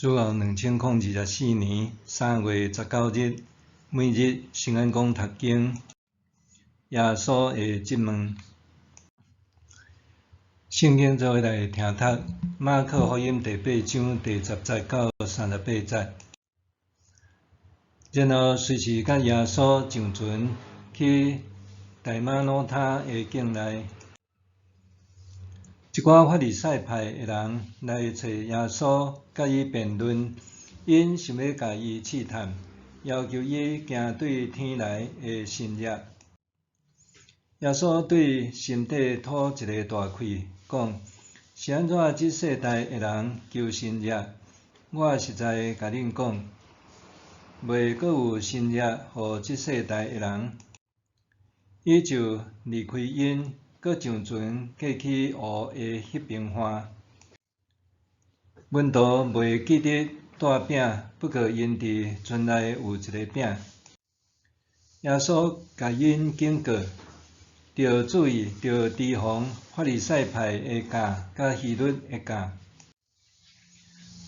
主後2024年3月19日，每日聖安講讀經，耶穌的質問。聖經做伙來聽讀馬可福音第八章第10節到38節。然後隨時佮耶穌上船去大馬努他的境內。一寡法利賽派的人來揣耶穌，佮伊辯論，𪜶想欲共伊試探，要求伊行對天來的神跡。耶穌對心底吐一个大氣，講：是按怎這世代的人求神跡？我實在共恁講，袂閣有神跡予這世代的人。伊就離開𪜶，閣上船過去湖的彼邊岸。門徒袂記得帶餅，不過𪜶佇船內有一个餅。耶穌共𪜶警告，著注意，著提防法利賽派的教佮希律的教。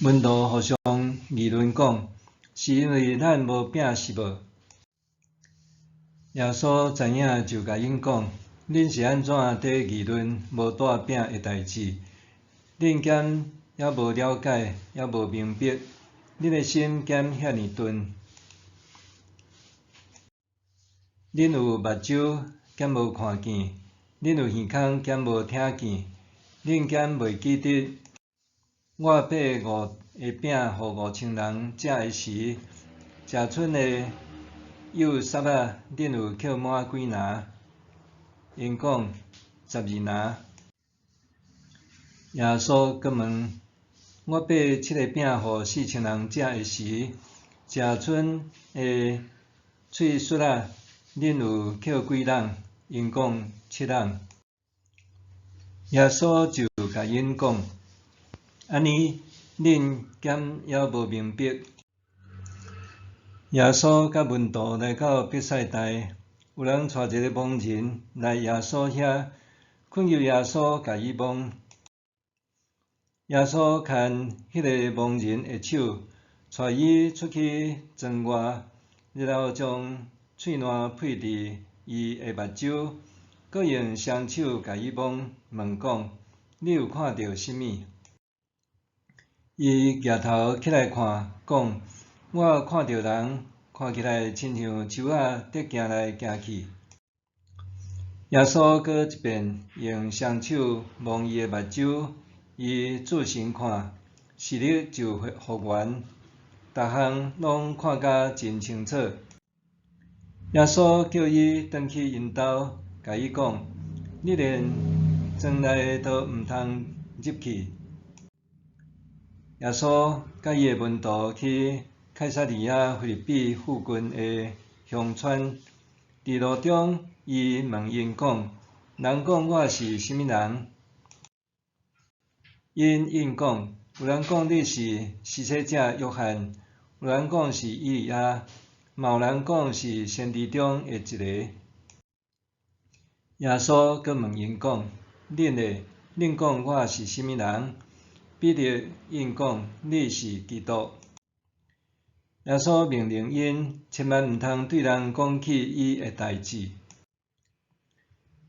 門徒互相議論講：是因為咱無餅是無？耶穌知影就共𪜶講：恁是按怎佇議論無帶餅的代誌？恁敢猶無了解，猶無明白？恁的心敢遐爾鈍？恁有目睭，敢無看見？恁有耳孔，敢無聽見？恁敢袂記得我擘五个餅予5000人食的時，食賰的幼捒仔，恁有抾滿幾籃？𪜶講：12籃。耶穌閣問：我擘七个餅予4000人食的時，食賰的碎屑仔，恁有抾幾籃？𪜶講：七籃。耶穌就共𪜶講：按呢，恁敢猶無明白？耶穌佮門徒來到伯賽大，有人帶一个盲人來耶穌遐，懇求耶穌共伊摸。耶穌牽彼个盲人的手，帶伊出去庄外，然後將喙瀾噴佇伊的目睭，閣用雙手共伊摸，問講：你有看著啥物？伊舉頭起來看，講：我看著人，看起來親像樹仔佇行來行去。耶穌閣一遍用雙手摸伊的目睭，伊注神看，視力就復原，逐項攏看甲真清楚。耶穌叫伊轉去𪜶兜，共伊講：你連庄內都毋通入去。耶穌佮伊的門徒去凱撒利亞腓立比附近的鄉村，佇路中，伊問𪜶講：人講我是啥物人？𪜶應講：有人講你是施洗者約翰，有人講是以利亞，嘛有人講是先知中的一个。耶穌閣問𪜶講：恁呢？恁講我是啥物人？彼得應講：你是基督。耶穌命令𪜶千萬毋通對人講起伊的代誌。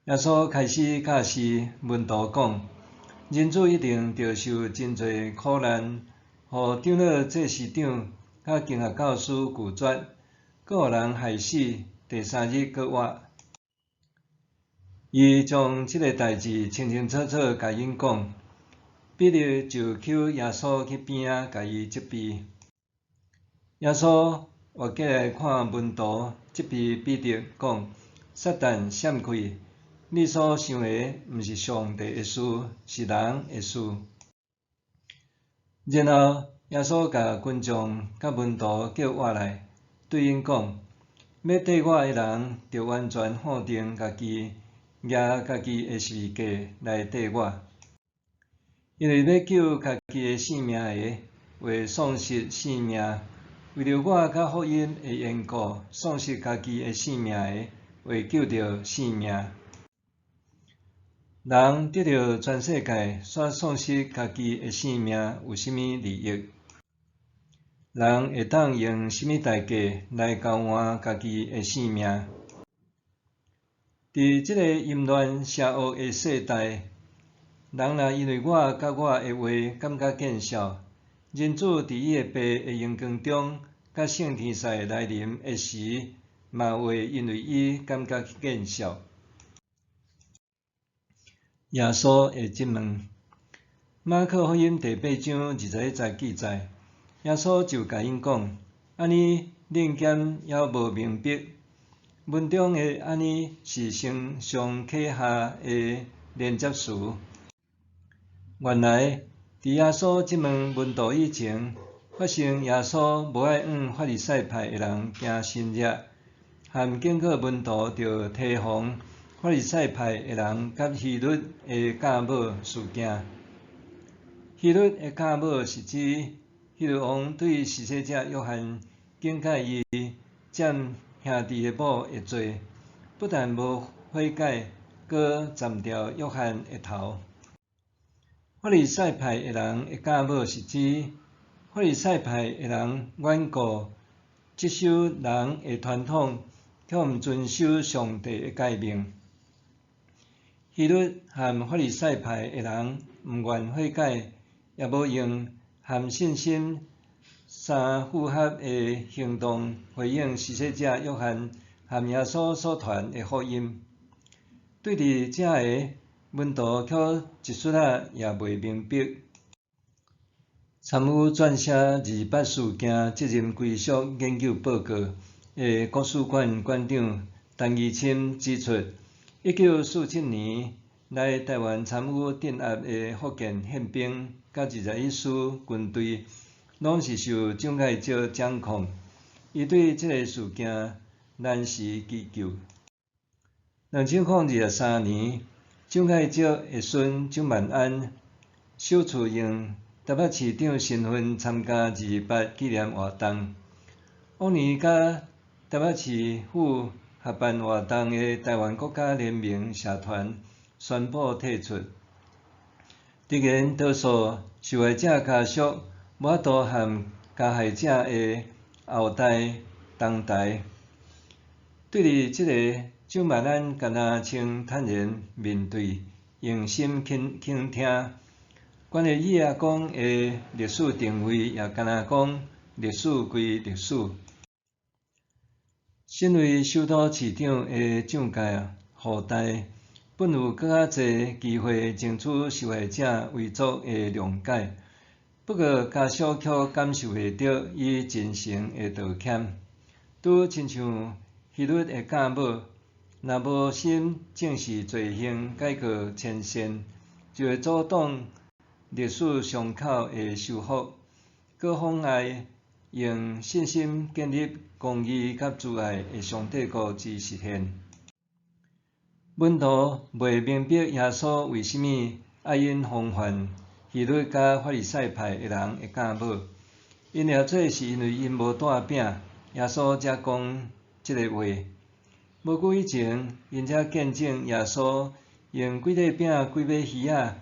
耶穌開始教示門徒講：人子一定著受真濟苦難，予長老、祭司長佮經學教師拒絕，閣予人害死，第三日閣活。伊將這个代誌清清楚楚共𪜶講。彼得就抾耶穌去邊仔，共伊責備。耶穌倚過來看門徒，責備彼得講：撒旦閃開！你所想的毋是上帝的事，是人的事。然後耶穌共群眾佮門徒叫倚來，對𪜶講：欲綴我的人，著完全否定家己，舉家己的十字架來綴我。因為欲救家己的性命的，會喪失性命；為著我佮福音的緣故，喪失家己的性命的，會救著性命。人得著全世界，卻喪失家己的性命，有啥物利益？人會當用啥物代價來交換家己的性命？佇這個淫亂邪惡的世代，人若因為我佮我的話感覺見笑，人子佇伊的爸的榮光中，佮聖天使來臨的時，嘛會因為伊感覺見笑。耶穌的質問，馬可福音第八章21節記載，耶穌就共𪜶講：按呢，恁敢猶無明白？文中的按呢是承上啟下的連接詞。原來，佇耶穌質問門徒以前，發生耶穌無愛向法利賽派的人行神跡，和警告門徒著提防法利賽派的人佮希律的酵母事件。希律的酵母是指希律王對施洗者約翰警戒伊佔兄弟的某的罪，不但無悔改，閣斬掉約翰的頭。法利賽派的人的酵母是指法利賽派的人頑固執守人的傳統，卻毋遵守上帝的誡命。希律和法利賽派的人毋願悔改，也無用和信心相符合的行動回應施洗者約翰和耶穌所傳的福音。對佇遮个門徒卻一絲仔也袂明白。參與撰寫二二八事件責任歸屬研究報告的國史館館長陳怡欽指出，1947年來台灣參與鎮壓的福建憲兵佮21師軍隊，攏是受蔣介石掌控，伊對這个事件難辭其咎。2023年，蔣介石的孫蔣萬安首次用台北市長身份參加二二八紀念活動。往年佮台北市府合辦活動的台灣國家聯盟社團宣布退出。突然，多數受害者家屬無法度和加害者的後代同台。對佇這个，蔣萬安敢若穿坦然面對，用心傾聽。關於伊阿公的歷史定位，也敢若講歷史歸歷史。身為首都市長的蔣家後代，本有閣較濟機會爭取受害者遺族的諒解，不過家屬卻感受袂著伊真誠的道歉。拄親像希律的酵母，若無心正視罪行改過遷善，就會阻擋歷史傷口的修復，閣妨礙用信心建立公義佮慈愛的上帝國之實現。門徒袂明白耶穌為啥物愛𪜶防範希律佮法利賽派的人的酵母，𪜶會做是因為𪜶無帶餅，耶穌才講這个話。無久以前，𪜶才見證耶穌用幾塊餅、幾尾魚仔，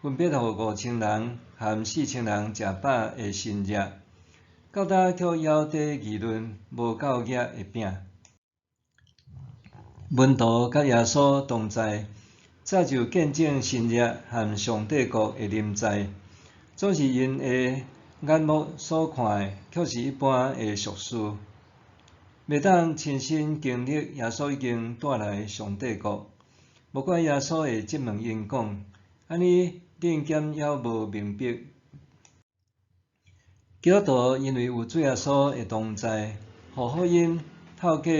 分別予5000人和4000人食飽的神跡，到今卻猶佇議論無夠額的餅。門徒佮耶穌同在，早就見證神跡和上帝國的臨在，總是𪜶的眼目所看的，卻是一般的俗事，袂當親身經歷耶穌已經帶來上帝國。無怪耶穌會質問𪜶講：按呢，恁敢猶無明白？基督徒因為有主耶穌的同在，予福音透過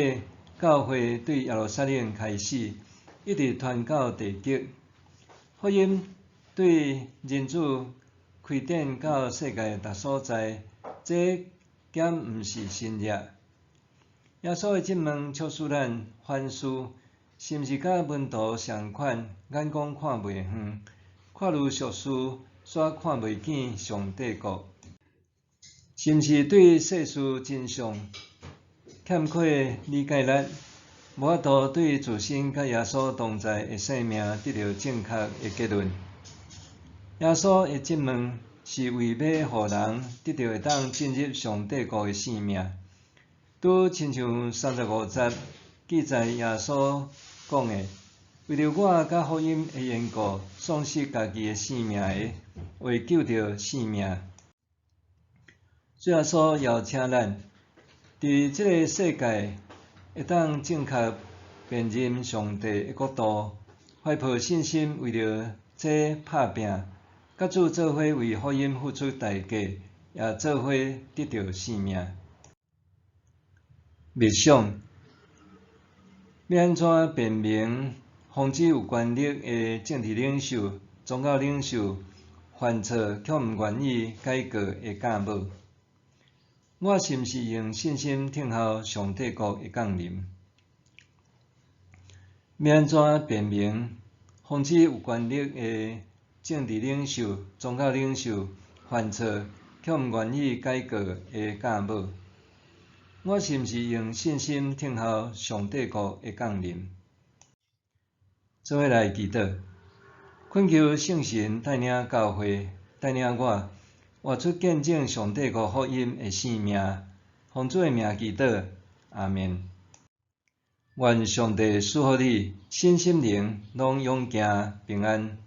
教會對耶路撒冷開始，一直傳到地極。福音對人子開展到世界逐所在，這敢毋是神跡？耶穌的質問促使咱反思，是毋是佮門徒仝款，眼光看袂遠，看愈俗事，煞看袂見上帝國？是毋是對世事真相欠缺理解力，無法度對自身佮耶穌同在的生命得著正確的結論？耶穌的質問，是為欲予人得著會當進入上帝國的性命。拄親像35節記載耶穌講的：為著我佮福音的緣故，喪失家己的性命的，會救著性命。主耶穌邀請咱，佇這个世界會當正確辨認上帝的國度，懷抱信心為著這拍拚，佮主做伙為福音付出代價，也做伙得著性命。默想，欲按怎辨明防止有權力的政治領袖、宗教領袖犯錯卻毋願意改過的教母？我是毋是用信心等候上帝國的降臨？欲按怎辨明防止有權力的政治領袖、宗教領袖犯錯卻毋願意改過的教母？我是毋是用信心等候上帝國的降臨？做伙來祈禱，懇求聖神帶領教會，帶領我，活出見證上帝國福音的生命。奉主的名祈禱，阿們。願上帝賜福你，身心靈攏勇健平安。